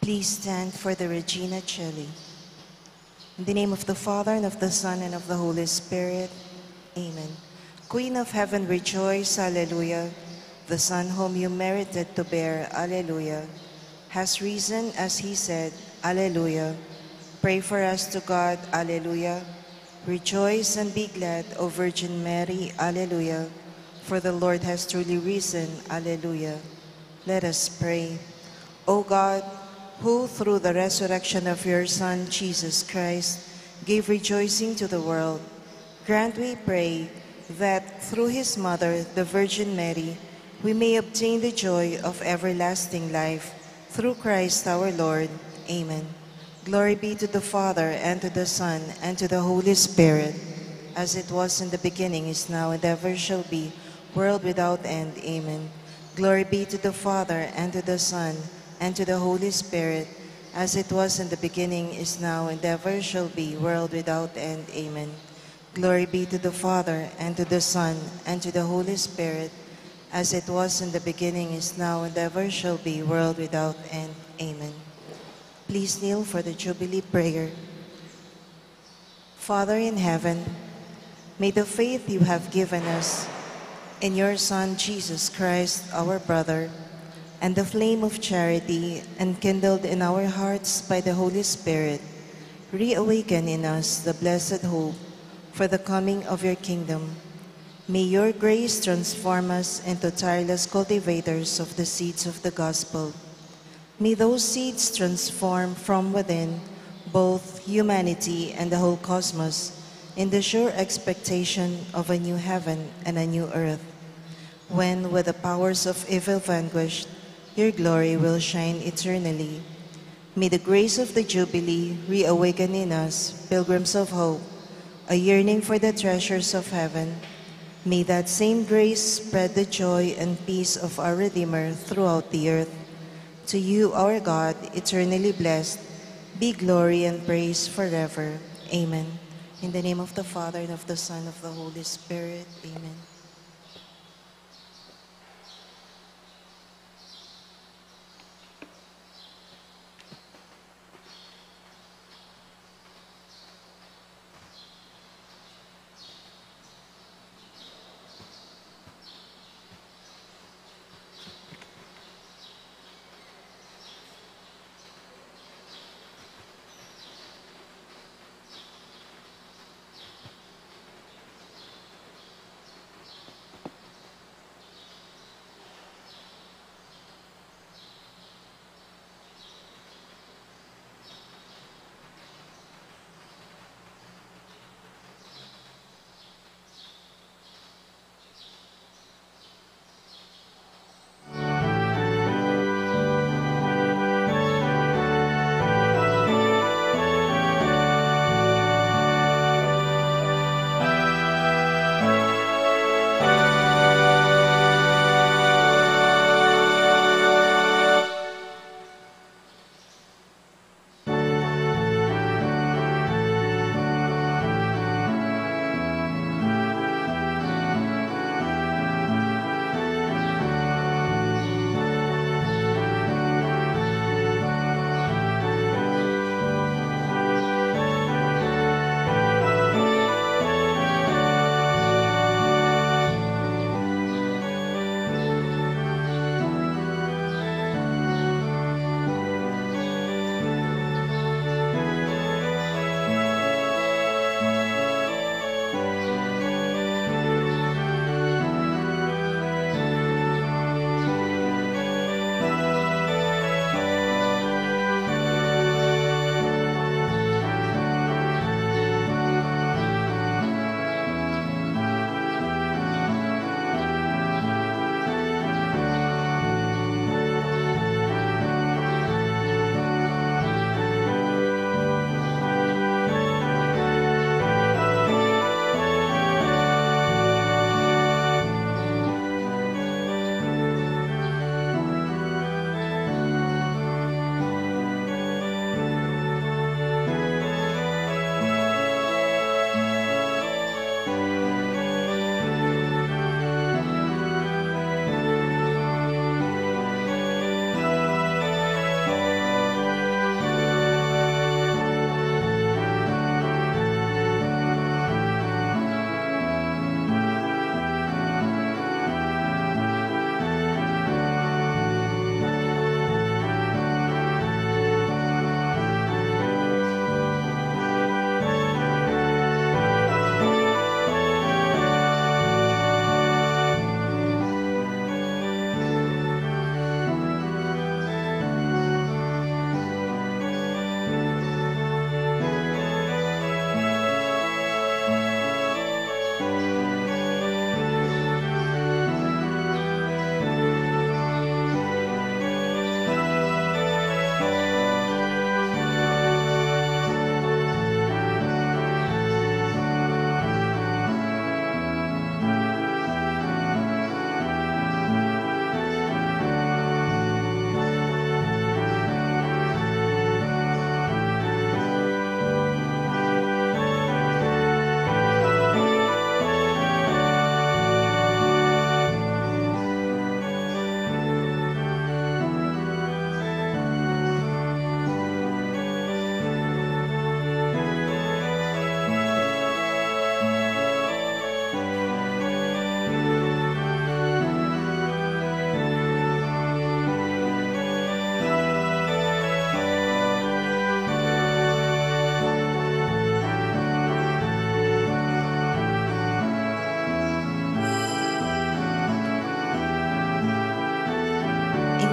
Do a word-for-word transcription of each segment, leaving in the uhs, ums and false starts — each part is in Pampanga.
Please stand for the Regina Caeli. In the name of the Father, and of the Son, and of the Holy Spirit. Amen. Queen of heaven, rejoice, Alleluia. The Son whom you merited to bear, Alleluia, has risen as he said, Alleluia. Pray for us to God, Alleluia. Rejoice and be glad, O Virgin Mary, Alleluia. For the Lord has truly risen, Alleluia. Let us pray. O God, who through the resurrection of your Son, Jesus Christ, gave rejoicing to the world, grant, we pray, that through his mother, the Virgin Mary, we may obtain the joy of everlasting life. Through Christ our Lord. Amen. Glory be to the Father, and to the Son, and to the Holy Spirit, as it was in the beginning, is now, and ever shall be, world without end. Amen. Glory be to the Father, and to the Son, and to the Holy Spirit, as it was in the beginning, is now, and ever shall be, world without end. Amen. Glory be to the Father, and to the Son, and to the Holy Spirit, as it was in the beginning, is now, and ever shall be, world without end. Amen. Please kneel for the Jubilee prayer. Father in heaven, may the faith you have given us in your Son, Jesus Christ, our brother, and the flame of charity enkindled in our hearts by the Holy Spirit reawaken in us the blessed hope for the coming of your kingdom. May your grace transform us into tireless cultivators of the seeds of the gospel. May those seeds transform from within both humanity and the whole cosmos in the sure expectation of a new heaven and a new earth, when, with the powers of evil vanquished, your glory will shine eternally. May the grace of the Jubilee reawaken in us, pilgrims of hope, a yearning for the treasures of heaven. May that same grace spread the joy and peace of our Redeemer throughout the earth. To you, our God, eternally blessed, be glory and praise forever. Amen. In the name of the Father, and of the Son, of the Holy Spirit. Amen.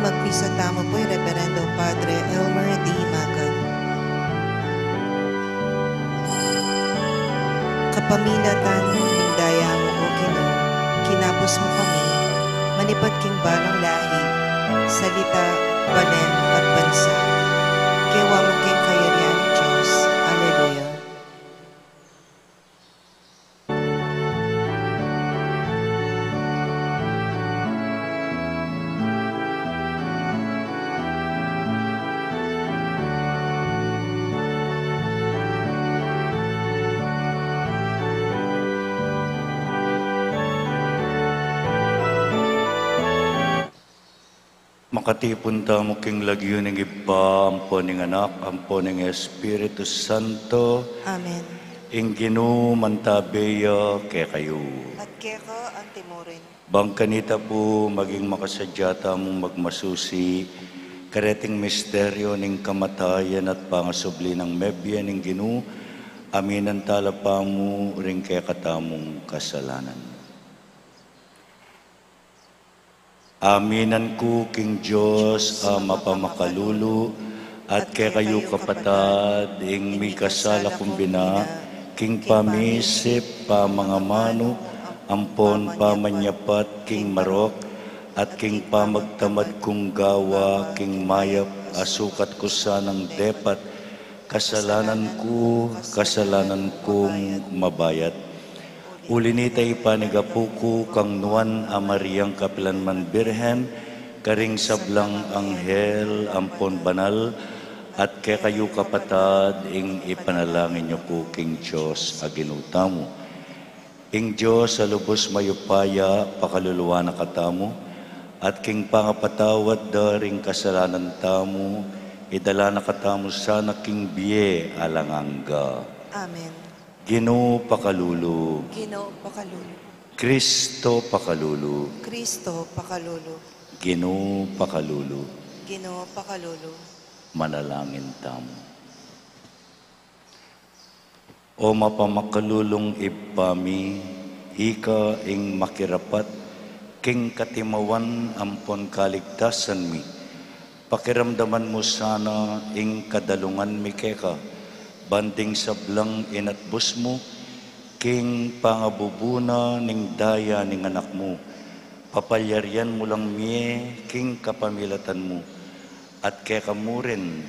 Magmisa tamu pu i Reverendo Padre Elmer D. Magan. Kapamilatan ning daya mu, O Ginu, kinapus mu kami, manibat king balang lahi, salita, balen, at bansa. Kewa mu king kayarian ning Dios. Aleluya. Makatipun tamu king lagyu ning Ibpa, ampo ning Anak, ampo ning Espiritu Santo. Amen. Ing Ginu mantabe ya kekayu. At keka antimurin. Bang kanita pu maging makasadya tamung magmasusi kareting misteryo ning kamatayan at pangasubli nang mebie ning Ginu, aminan tala pamu ring kekatamung kasalanan. Aminan ku king Dios a mapamakalulu, at kekayu kapatad, ing mikasala kung bina, king pamisip, pamangamanu, ampon pamanyapat king marok, at king pamagtamad kung gawa king mayap a sukat ku sanang depat, kasalanan ku, kasalanan kung mabayat. Uli nita ipanigapu ku kang Nuan a Mariang kapilan man Birhen, karing sablang anghel ampon banal, at kekayu kapatad, ing ipanalangin yu ku king Dios a Ginu tamu. Ing Dios a lubus mayupaya pakaluluan na katamu, at king pangapatawad da ring kasalanan tamu, idala na katamu sana king bie alang angga. Amen. Ginu pakalulu. Ginu pakalulu. Kristo pakalulu. Kristo pakalulu. Ginu pakalulu. Ginu pakalulu. Manalangin tamu. O mapamakalulung Ibpa mi, ika ing makirapat king katimawan ampon kaligtasan mi. Pakiramdaman mu sana ing kadalungan mi keka, ban ding sablang inatbus mu king pangabubuna ning daya ning Anak mu. Papalyarian mu lang mie king kapamilatan mu, at keka mu rin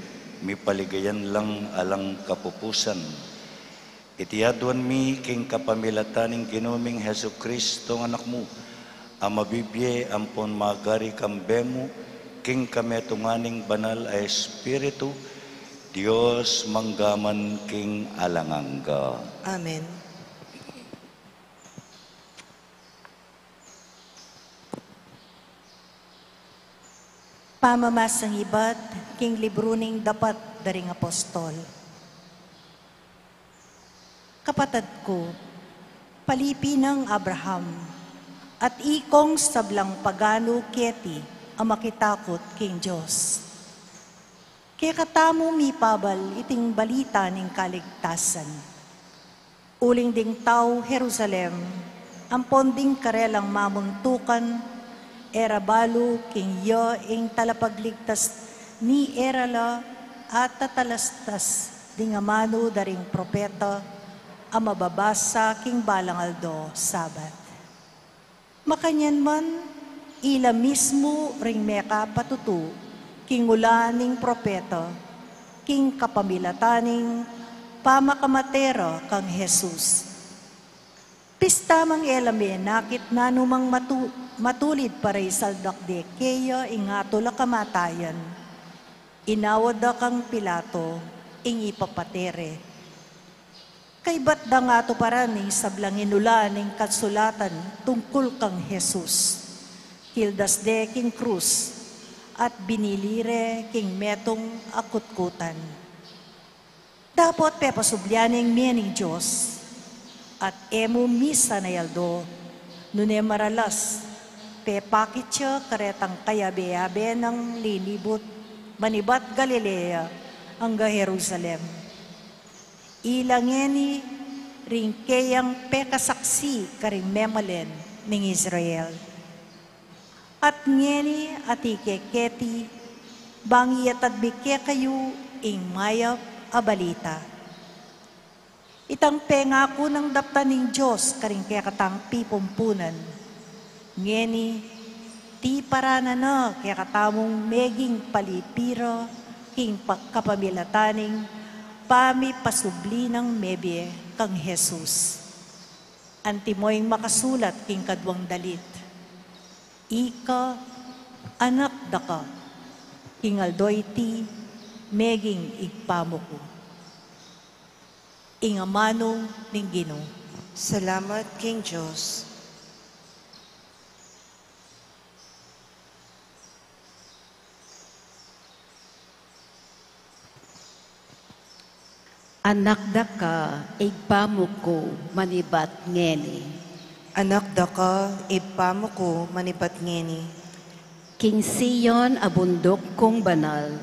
mipaligayan lang alang kapupusan. Iti aduan mi king kapamilatan ning Ginu ming Jesucristo, Anak mu, a mabibie ampon magari kambe mu, king kametungan ning Banal a Espiritu, Dios mangga man king alang angga. Amen. Pamamasang ibat king libru ning Dapat da ring Apostol. Kapatad ku, palipi nang Abraham, at ikong sablang paganu keti a makitakut king Dios. Kekatamu mipabal iting balita ning kaligtasan. Uling ding tau Jerusalem, ampon ding karelang mamuntukan, e ra balu king ya ing talapagligtas ni, e ra la atatalastas ding amanu da ring propeta a mababasa king balang aldo, Sabat. Makanyan man, ila mismu ring mekapatutu king ula ning propeta, king kapamilatan ning pamakamate ra kang Jesus. Pista mang e la menakit nanumang matu-, matulid para isaldak de keya ing atul a kamatayan, inawad da kang Pilato ing ipapate re. Kaybat dang atuparan ing sablang inula ning kasulatan tungkul kang Jesus, kildas de king krus, at binili re king metung a kutkutan. Dapot pepasublian ne ing mie ning Dios, at e mu misan a aldo, nune maralas, pepakit ya karetang kayabe-yabe nang linibut, manibat Galilea angga Jerusalem. Ila ngeni ring keyang pekasaksi karing memalen ning Israel. At ngeni, ati keketi, bang iyatad mi kekayu ing mayap a balita. Itang pengaku nang daptan ning Dios karing kekatang pipumpunan. Ngeni, tiparan na na kekatamung meging palipira king pa-, kapamilatan ning pamipasubli nang mebie kang Jesus. Antimo ing makasulat king kaduang dalit, "Ika, anak daka, king aldo iti, meging Ibpa mu ku." Ing amanu ning Ginu. Salamat king Dios. Anak daka, Ibpa mu ku, manibat ngeni. Anak daka, Ibpa mu ku, manibat ngeni. King Sion a bunduk kung banal,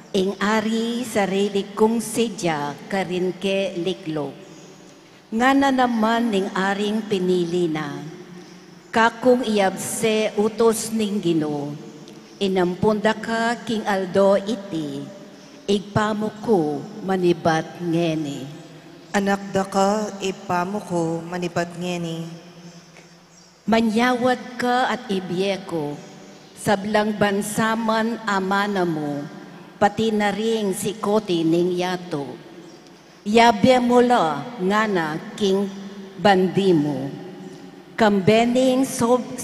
ing Ari sarili kung sidya karin ke likluk. Ngana naman ning Aring pinili na, kakung iyabse utus ning Ginu, inampun daka king aldo iti, Ibpa mu ku, manibat ngeni. Anak daka, Ibpa mu ku, manibat ngeni. Manyawad ka at ibie ku, sablang bansa man a mana mu, pati na ring sikoti ning yatu. Yabe mu la ngana king bandi mu. Kambe ning sob-,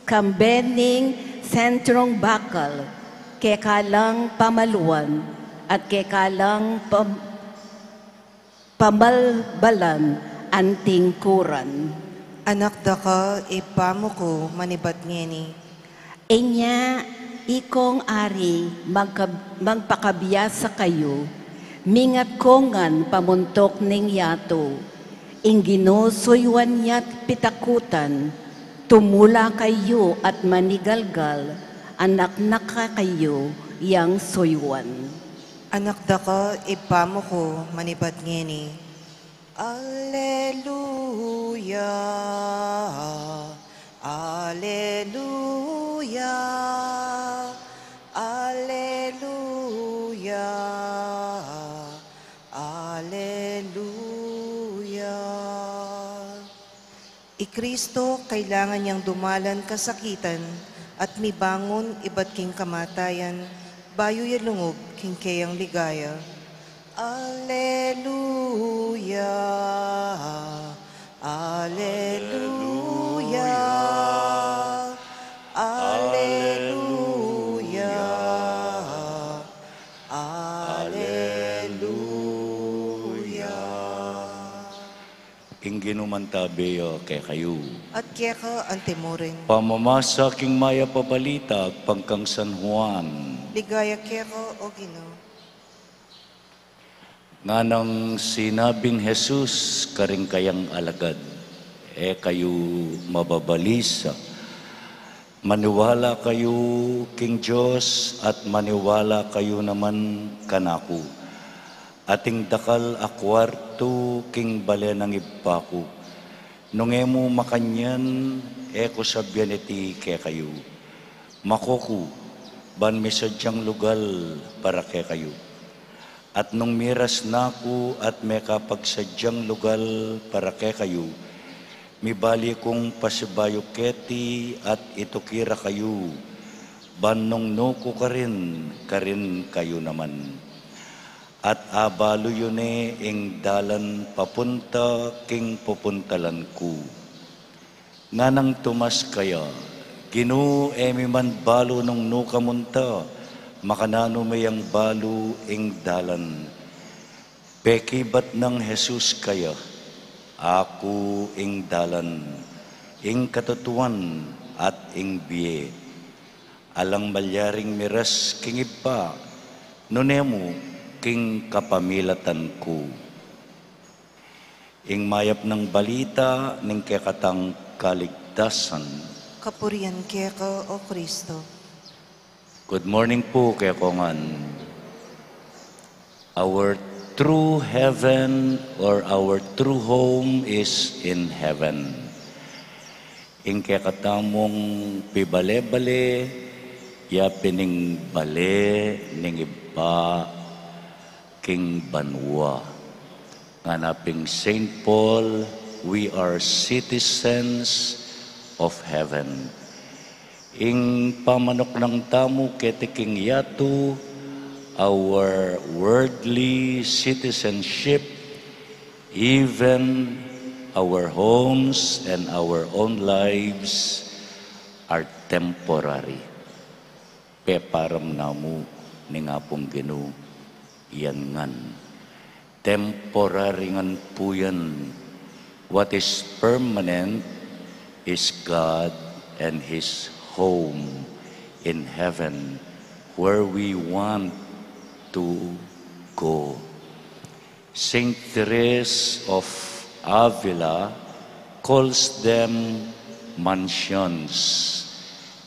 kambe ning sentrung bakal, keka lang pamaluan, at keka lang pam-, pamalbalan anting kuran. Anak daka, Ibpa mu ku, manibat ngeni. Inya, ikong Ari, magka-, magpakabiasa kayu, mingat ko ngan pamuntuk ning yatu. Ing Ginu suyuan ya't pitakutan, tumula kayu at manigalgal, anak na ka kayu yang suyuan. Anak daka, Ibpa mu ku, manibat ngeni. Alleluia, alleluia, alleluia, alleluia. I Kristo kailangan yang dumalan kasakitan at mibangun ibat king kamatayan, bayu ya lungub king keyang ligaya. Alleluia, alleluia, alleluia, alleluia. Ing Ginu mantabe ya kekayu. At keka antimurin. Pamamasa king mayap a balita agpang kang San Juan. Ligaya keka, o Ginu. Nganang sinabing Jesus karing kayang alagad, "E kayu mababalisa. Maniwala kayu king Dios at maniwala kayu naman kanaku. Ating dakal a kuartu king bale nang Ibpa ku. Nung e mu makanyan, e ku sabian iti kekayu. Mako ku, ban misadyang lugal para kekayu. At nung miras na ku at mekapagsadyang lugal para kekayu, mibalik kung pasibayu keti at ituki ra kayu, ban nung nuku karin, karin kayu naman. At abalu yu ne ing dalan papunta king pupuntalan ku." Nganang Tomas kaya, "Ginu, e mi man balu nung nu ka munta, makananu me yang balu ing dalan?" Pekibat nang Jesus kaya, "Aku ing dalan, ing katutuan, at ing bie. Alang malyaring miras king Ibpa, nune mu king kapamilatan ku." Ing mayap nang balita ning kekatang kaligtasan. Kapurian keka, o Kristo. Good morning pu kekongan. Our true heaven or our true home is in heaven. Ing kekatamung pibale-bale, ya pin ing bale ning Ibpa king banua. Ngana pin Saint Paul, "We are citizens of heaven." Ing pamanuknang tamu keti king yatu, our worldly citizenship, even our homes and our own lives are temporary. Peparam na mu ning Apung Ginu, yan ngan. Temporary ngan pu yan. What is permanent is God and His home in heaven, where we want to go. Saint Therese of Avila calls them mansions.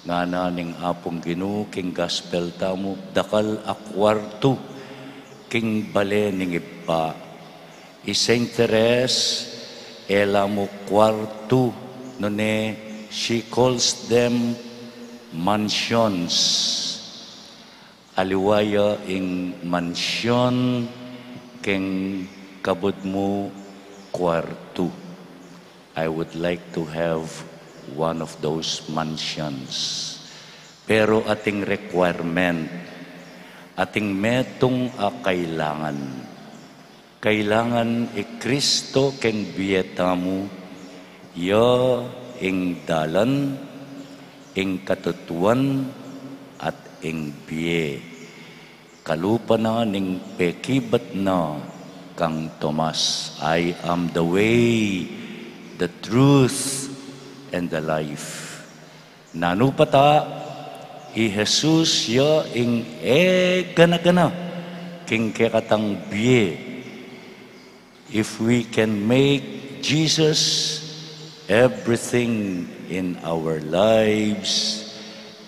Ngana ning Apung Ginu king Gospel tamu, dakal a kuartu king bale ning Ibpa. I Saint Therese, e la mu kuartu, nune she calls them mansions. Aliwa ya ing mansyon keng kabud mu kuartu. I would like to have one of those mansions. Pero ating requirement, ating metung a kailangan. Kailangan i Kristo keng bie tamu, ya ing dalan, ing katutuan, at ing bie. Kalupa na ning pekibat na kang Tomas, "I am the way, the truth, and the life." Nanu pa ta, i Jesus ya ing e gana-gana king kekatang bie. If we can make Jesus everything in our lives,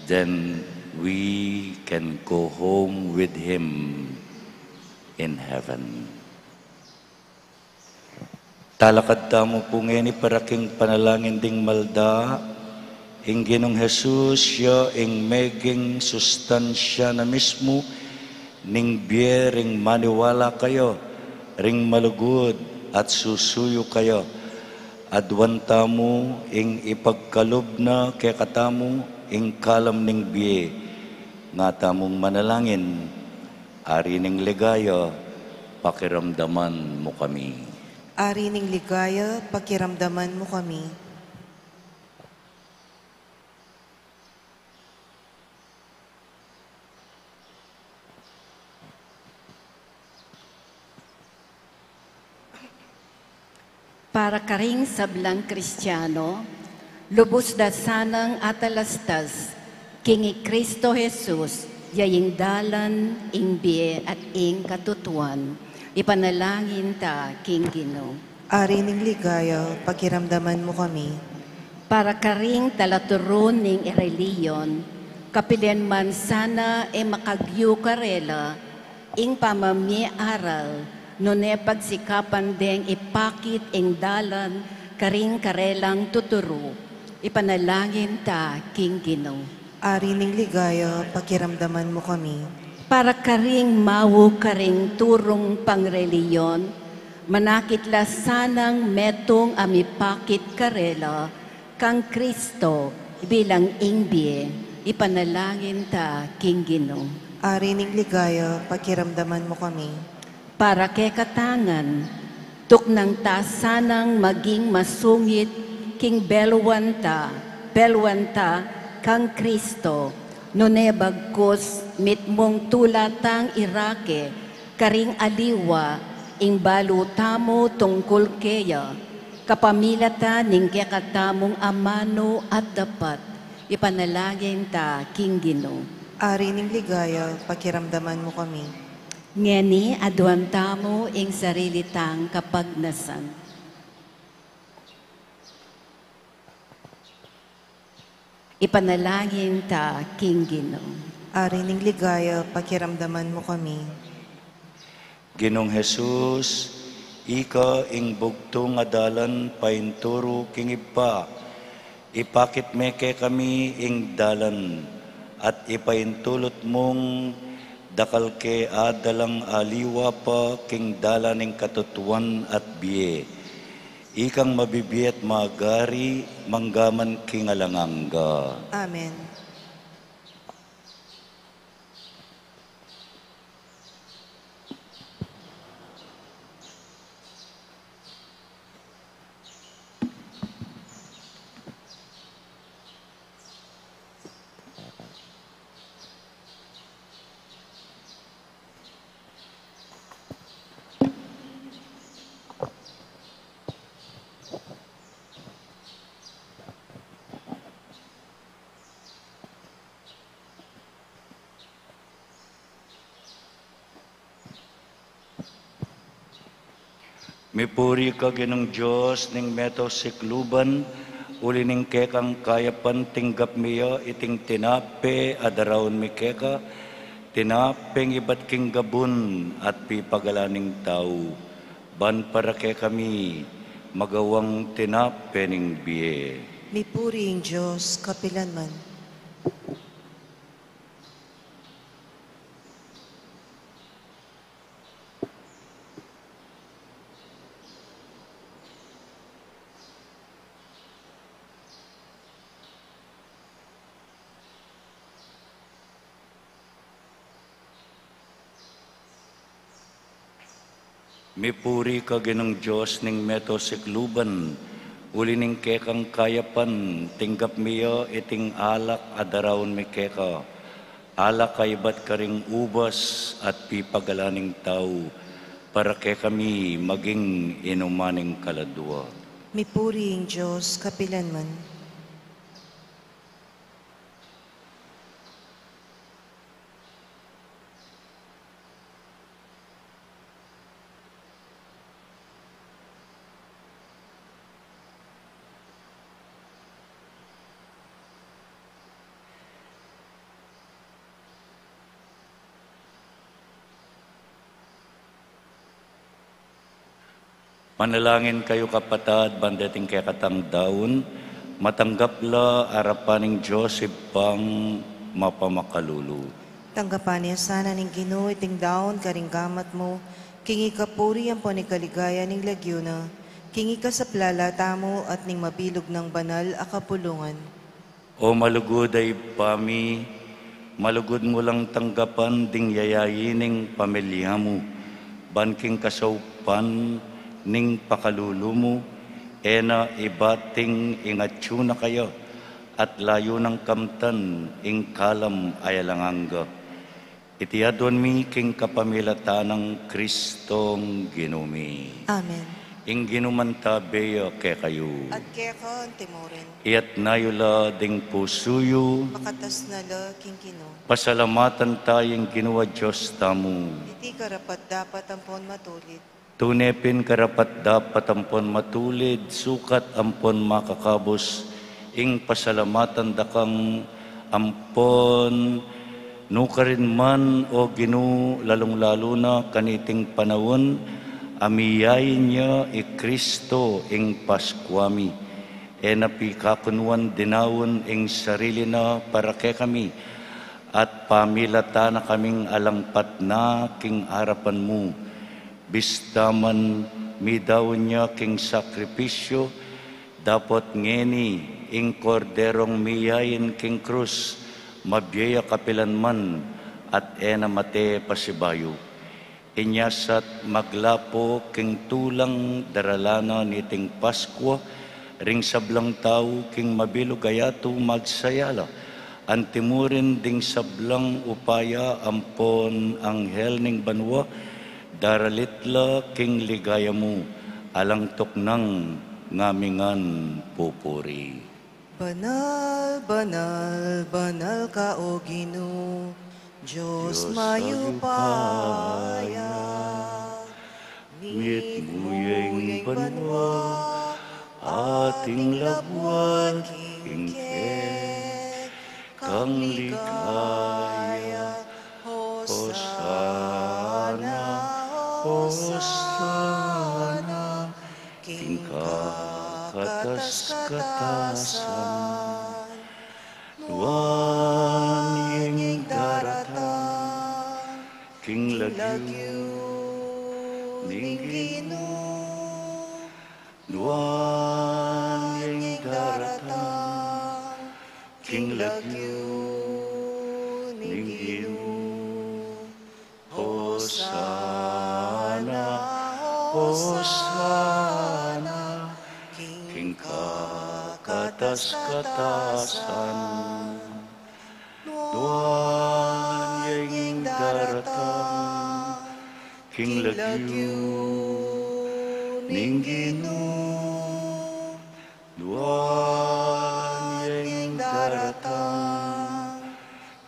then we can go home with Him in heaven. Talakad tamu pu ngeni para king panalangin ding malda. Ing Ginung Jesus, ya ing meging sustansya na mismu ning bie ring maniwala kaya, ring malugud at susuyu kaya. Aduan tamu ing ipagkalub na kekatamu ing kalam ning bie. Nga tamung manalangin. Ari ning ligaya, pakiramdaman mu kami. Ari ning ligaya, pakiramdaman mu kami. Para karing sablang Kristiano, lubus da sanang atalastas king i Kristo Jesus, ya ing dalan, ing bie, at ing katutuan. Ipanalangin ta king Ginu. Ari ning ligaya, pakiramdaman mu kami. Para karing talaturu ning relihiyon, kapilan man sana e makagyu karela ing pamamie aral, nune pagsikapan deng ipakit ing dalan karing karelang tuturu. Ipanalangin ta king Ginu. Ari ning ligaya, pakiramdaman mu kami. Para karing mau karing turung pangrelihiyon, manakit la sanang metung a mipakit karela kang Kristo bilang ing bie. Ipanalangin ta king Ginu. Ari ning ligaya, pakiramdaman mu kami. Para kekatang ngan, tuknang ta sanang maging masungit king beluan ta, beluan ta kang Kristo, nune bagkus mitmung tula tang irake karing aliwa ing balu tamu tungkul keya, kapamilatan ning kekatamung amanu at dapat. Ipanalangin ta king Ginu. Ari ning ligaya, pakiramdaman mu kami. Ngeni, aduan tamu ing sarili tang kapagnasan. Ipanalangin ta king Ginu. Ari ning ligaya, pakiramdaman mu kami. Ginung Jesus, ika ing bugtung a dalan painturu king Ibpa. Ipakit me kekami ing dalan, at ipaintulut mung dakal ke adalang aliwa pa king dalan ning katutuan at bie. Ikang mabibie at magari, mangga man king alang angga. Amen. Mipuri ka, Ginung Dios ning meto sikluban, uli ning kekang kayapan tinggap mi ya iting tinape a daraun mi keka, tinapeng ibat king gabun at pipagalan ning tau, ban para kekami magawang tinape ning bie. Mipuri ing Dios kapilanman. Mipuri ka, Ginung Dios ning meto sikluban, uli ning kekang kayapan tinggap mi ya iting alak a daraun mi keka, alak a ibat karing ubas at pipagalan ning tau, para kekami maging inuman ning kaladua. Mipuri ing Dios kapilanman. Manalangin kayu, kapatad, ban deting kekatang daun, matanggap la arapan ning Dios Ibpang mapamakalulu. Tanggapan na sana ning Ginu iting daun karing gamat mu, king ikapuri ampon ikaligaya ning lagyu na, king ikasaplala tamu at ning mabilug nang banal a kapulungan. O malugud a Ibpa mi, malugud mu lang tanggapan ding yayayi ning pamilya mu, ban king kasaupan ning pakalulu mu, e na ibat ing atyu na kaya, at layu nang kamtan ing kalam a alang angga. Iti aduan mi king kapamilatan nang Kristong Ginu mi. Amen. Ing Ginu mantabe ya kekayu. At keka antimurin. Iyatas yu la ding pusu yu. Makatas na la king Ginu. Pasalamatan taya ing Ginu a Dios tamu. Iti karapat-dapat ampon matulid. Tune pin karapat-dapat ampon matulid, sukat ampon makakabus, ing pasalamatan da kang ampon nukarin man, O Ginu, lalung-lalu na kaniting panaun a miyain ya i Kristo ing Paskua mi. E na pikakunuan dinaun ing sarili na para kekami, at pamilatan na kaming alang patna king arapan mu. Bista man midaun ya king sakripisyu, dapot ngeni ing Korderong miyain king krus, mabie ya kapilanman at e na mate pasibayu. Inya sat maglapo king tulang daralan na niting Paskua, ring sablang tau king mabilug a yatu magsaya la, antimurin ding sablang upaya ampon anghel ning banua, daralit la king ligaya mu, alang tuknang ngamingan pupuri. Banal, banal, banal ka, O Ginu, Dios mayupaya. Mitmu ya ing banua, at ing labuad king kekang ligaya. Hosana, Hosana, king kakatas katasan. Nuan ya ing daratang king lagyu ning Ginu. Nuan ya ing daratang king lagyu ning Ginu. Hosana, Hosana, king kakatas-katasan. Nuan ya ing daratang king lagyu ning Ginu. Nuan ya ing daratang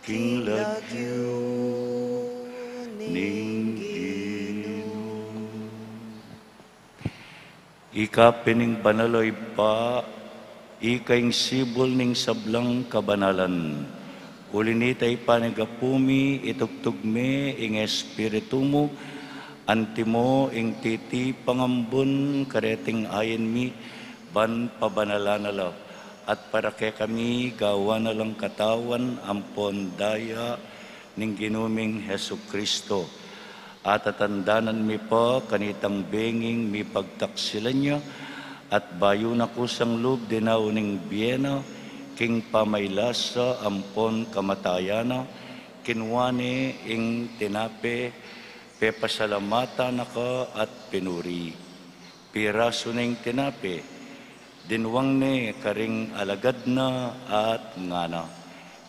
king lagyu ning Ginu. Ika pin ing banal, o Ibpa, ika ing sibul ning sablang kabanalan. Uli na nita, Ibpa, ning gapu mi, itugtug me ing Espiritu mu, antimo ing titi pangambun kareting ain mi, ban pabanalan na la, at para kekami gawan na lang katawan ampon daya ning Ginu ming Jesucristo. Atatandanan mi pa kanitang benging mipagtaksilan ya, at bayu na kusang lub dinaun ing bie na, king pamailasa ampon kamatayan na, kinua ne ing tinape, pepasalamatan na ka at pinuri. Pirasu ne ing tinape, dinwang ne karing alagad na at ngana.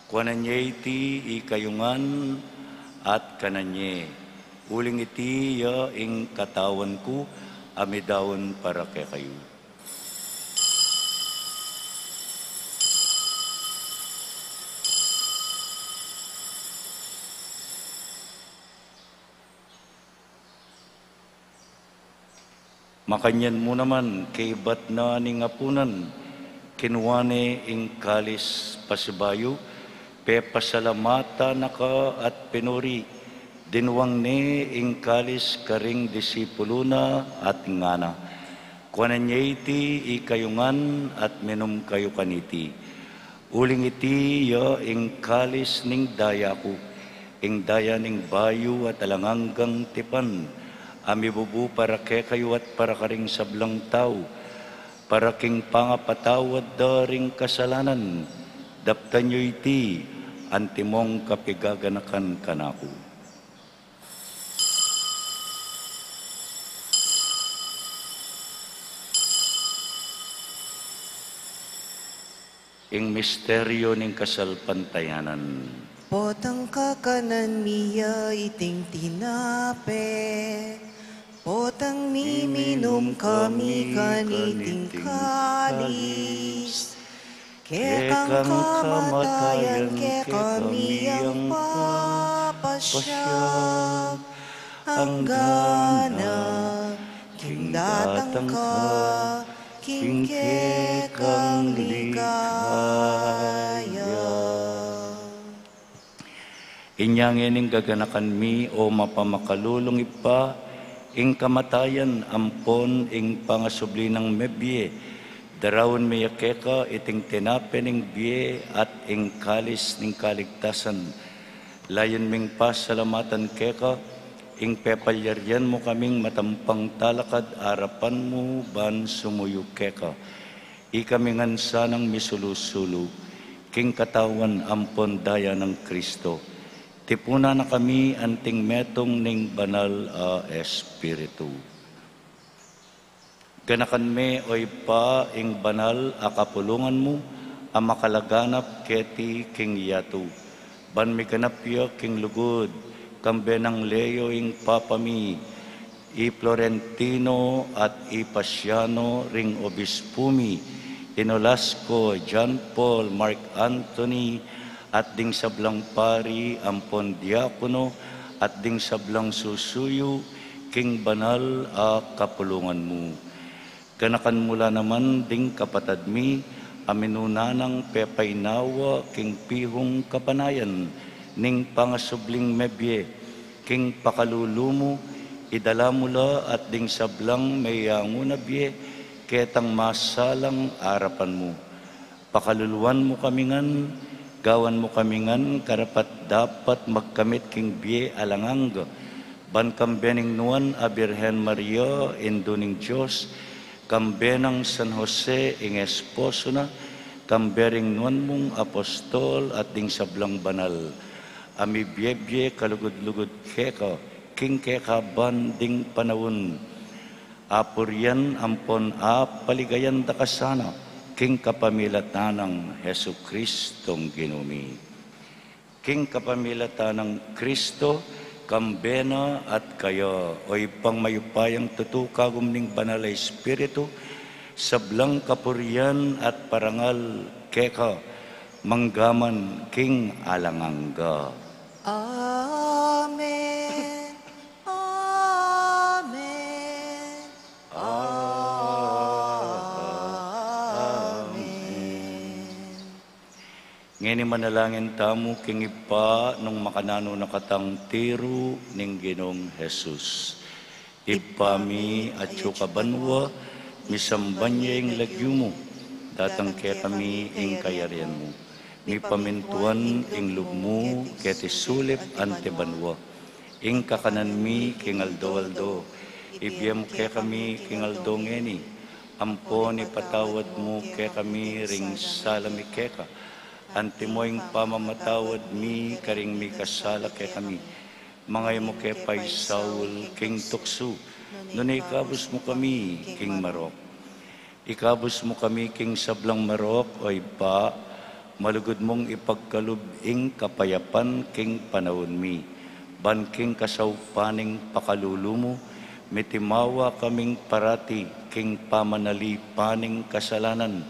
Kuanan ye iti ikayu ngan at kanan ye, uling iti ya ing katawan ku a midaun para kekayu. Makanyan mu naman, kaybat na ning apunan, kinua ne ing kalis pasibayu, pepasalamatan na ka at pinuri, dinwang ne ing kalis karing disipulu na at ngana. Kuanan ye iti ikayu ngan at minum kayu kaniti. Uling iti ya ing kalis ning daya ku, ing daya ning bayu at alang anggang tipan, a mibubu para kekayu at para karing sablang tau, para king pangapatawad da ring kasalanan. Daptan yu iti antimong kapigaganakan kanaku. Ing misteryu ning kasalpantayanan. Potang kakanan mi ya iting tinape, potang miminum kami kaniting kalis, kekang kamatayan kekami yang papasyag, anggana king datang ka king kekang ligaya. Inya ngeni gaganakan mi, o mapamakalulung Ibpa, ing kamatayan ampon ing pangasubli nang mebie, daraun mi ya keka iting tinape ning bie at ing kalis ning kaligtasan. Layun ming pasalamatan keka ing pepalyarian mu kaming matampang talakad arapan mu ban sumuyu keka. Ikami ngan sanang misulu-sulu king katawan ampon daya nang Kristo. Tipunan na kami anting metung ning Banal a Espiritu. Ganakan me, o Ibpa, ing banal a kapulungan mu a makalaganap keti king yatu, ban miganap ya king lugud, kambe nang Leo ing Papa mi, i Florentino at i Pasiano ring obispu mi, i Nolasco, John Paul, Mark Anthony, at ding sablang pari ampon diakono, at ding sablang susuyu king banal a kapulungan mu. Ganakan mu la naman ding kapatad mi a minuna nang pepainawa king pihung kapanayan ning pangasubling mebie, king pakalulu mu, idala mu la at ding sablang meyangu na bie ketang masalang arapan mu. Pakaluluan mu kami ngan, gawan mu kami ngan karapat-dapat magkamit king bie alang angga, ban kambe ning Nuan a Birhen Maria, Indu ning Dios, kambe nang San Jose ing esposo na, kambe ring nuan mung apostol at ding sablang banal a mibiebie kalugud-lugud keka king kekaban ding panaun, apurian ampon apaligayan da ka sana king kapamilatan nang Jesucristong Ginu mi. King kapamilatan nang Kristo, kambe na at kaya, o Ibpang mayupayang tutu, kagum ning Banal a Espiritu, sablang kapurian at parangal keka, manggaman king alang angga. Amen. Amen. Amen. Ngeni manalangin tamu king Ibpa nung makananu na katang tiru ning Ginung Jesus. Ibpa mi, atsu ka banua, misamban ya ing lagyu mu, datang kekami ing kayarian mu, mipamintuan ing lub mu keti sulip anti banua. Ing kakanan mi king aldo-aldo, ibie mu kekami king aldo ngeni, ampon ipatawad mu kekami ring sala mi keka, antimo ing pamamatawad mi karing mikasala kekami. Manga e mu ke paisaul king tuksu, nune ikabus mu kami king marok. Ikabus mu kami king sablang marok, o Ibpa, malugud mung ipagkalub ing kapayapan king panaun mi, ban king kasaupan ning pakalulu mu, mitimawa kaming parati king pamanalipan ning kasalanan,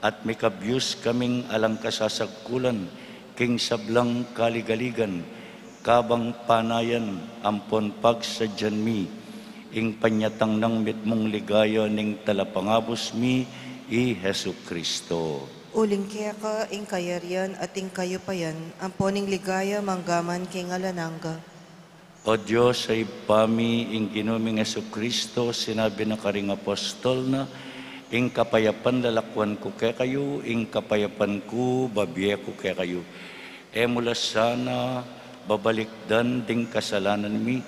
at mikabyus kaming alang kasasagkulan king sablang kaligaligan, kabang panayan ampon pagsadyan mi ing panyatang nang mitmung ligaya ning Talapangabus mi, i Jesucristo. Uling keka ing kayarian at ing kayupayan, ampon ing ligaya manggaman king alang angga. O Dios a Ibpa mi, ing Ginu ming Jesucristo, sinabi na karing apostol na, ing kapayapan lalakwan ku kekayu, ing kapayapan ku babie ku kekayu. E mu la sana babalikdan ding kasalanan mi,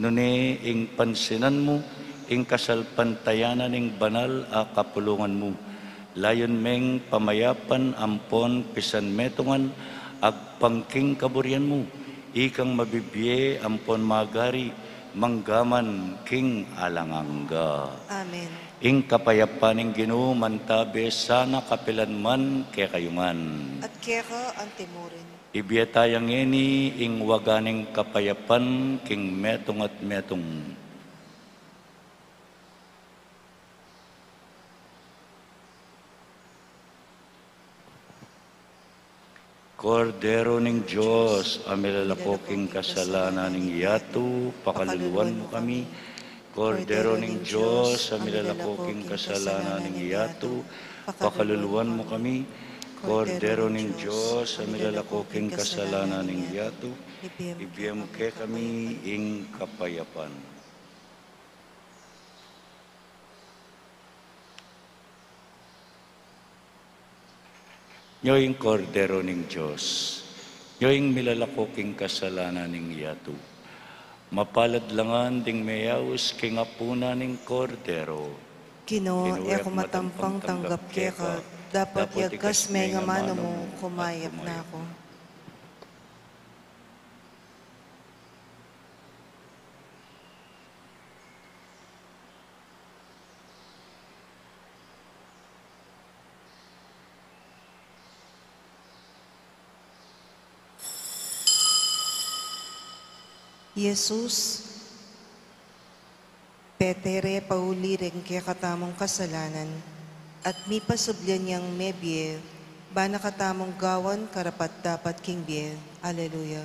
nune ing pansinan mu ing kasalpantayanan ning banal a kapulungan mu. Layun meng pamayapan ampon pisanmetungan agpang king kaburian mu, ikang mabibie ampon magari manggaman king alang angga. Amen. Ing kapayapan ning Ginu mantabe sana kapilan man kekayu ngan. At keka antimurin. Ibie taya ngeni ing waga ning kapayapan king metung at metung. Kordero ning Dios, a milalako king kasalanan ning yatu, pakaluluan mu kami. Kordero ning Dios, a milalako king kasalanan ning yatu, pakaluluan mu kami. Kordero ning Dios, a milalako king kasalanan ning yatu, ibie mu kekami ing kapayapan. Nyo ing Kordero ning Dios. Nyo ing milalako king kasalanan ning yatu. Mapalad la ngan ding meyaus king apunan ning Kordero. Ginu, e ku matampang tanggap keka, dapot yagkas me ing amanu mu, kumayap na ku. Jesus, pete re pauli ring kekatamung kasalanan, at mipasublian yang mebie, ba na katamung gawan karapat-dapat king bie. Aleluya.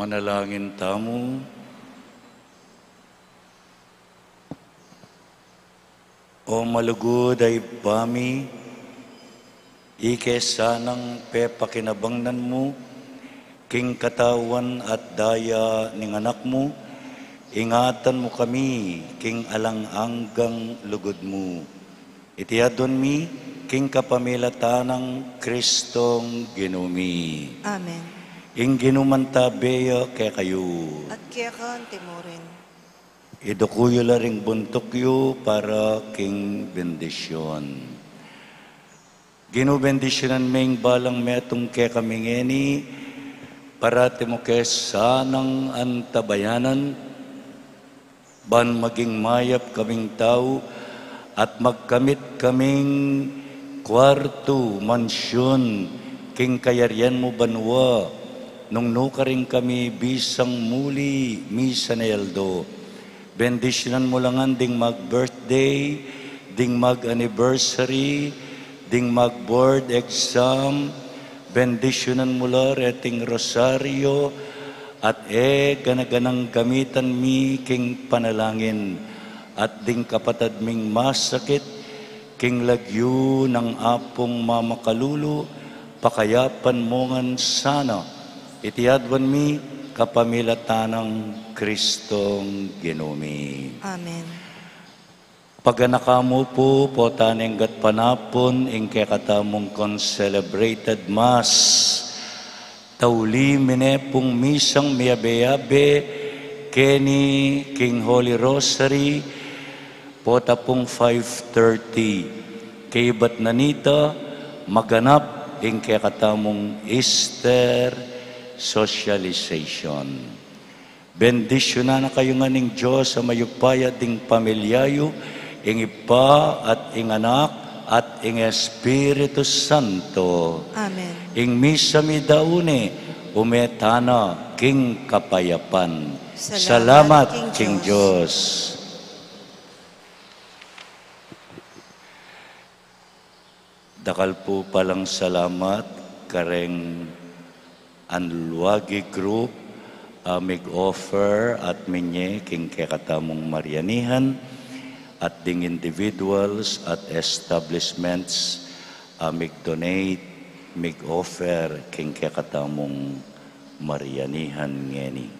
Manalangin tamu. O malugud a Ibpa mi, ike sanang pepakinabangnan mu king katawan at daya ning Anak mu, ingatan mu kami king alang anggang lugud mu. Iti adwan mi king kapamilatan nang Kristong Ginu mi. Amen. Ing Ginu mantabe ya kekayu. At keka antimurin. Iduku yu la ring buntuk yu para king bendisyun. Ginu, bendisyunan me ing balang metung kekami ngeni, parati mu ke sanang antabayanan, ban maging mayap kaming tau at magkamit kaming kuartu, mansyun, king kayarian mu banua, nung nukarin kami bisang muli misan a aldo. Bendisyunan mu la ngan ding mag-birthday, ding mag-anniversary, ding mag-board exam. Bendisyunan mu la reting rosaryo, at e gana-ganang gamitan mi king panalangin, at ding kapatad ming masakit, king lagyu nang Apung mamakalulu, pakayapan mu ngan sana. Iti adwan mi kapamilatan nang Kristong Ginu mi. Amen. Paganaka mu pu, potang gatpanapun, ing kekatamung concelebrated Mass. Tauli mi ne pung misang miyabe-yabe keni king Holy Rosary, pota pung five thirty. Kaybat na nita, maganap ing kekatamung Easter socialization. Bendisyunan na kayu ngan ning Dios a mayupaya, ding pamilya yu, ing Ibpa at ing Anak at ing Espiritu Santo. Amen. Ing misa mi daun ne, ume tana king kapayapan. Salamat king Dios. Dakal pu palang salamat kareng Anluagi Group a mig-offer at minye king kekatamung Marianihan, at ding individuals at establishments a mig-donate, mig-offer king kekatamung Marianihan ngeni.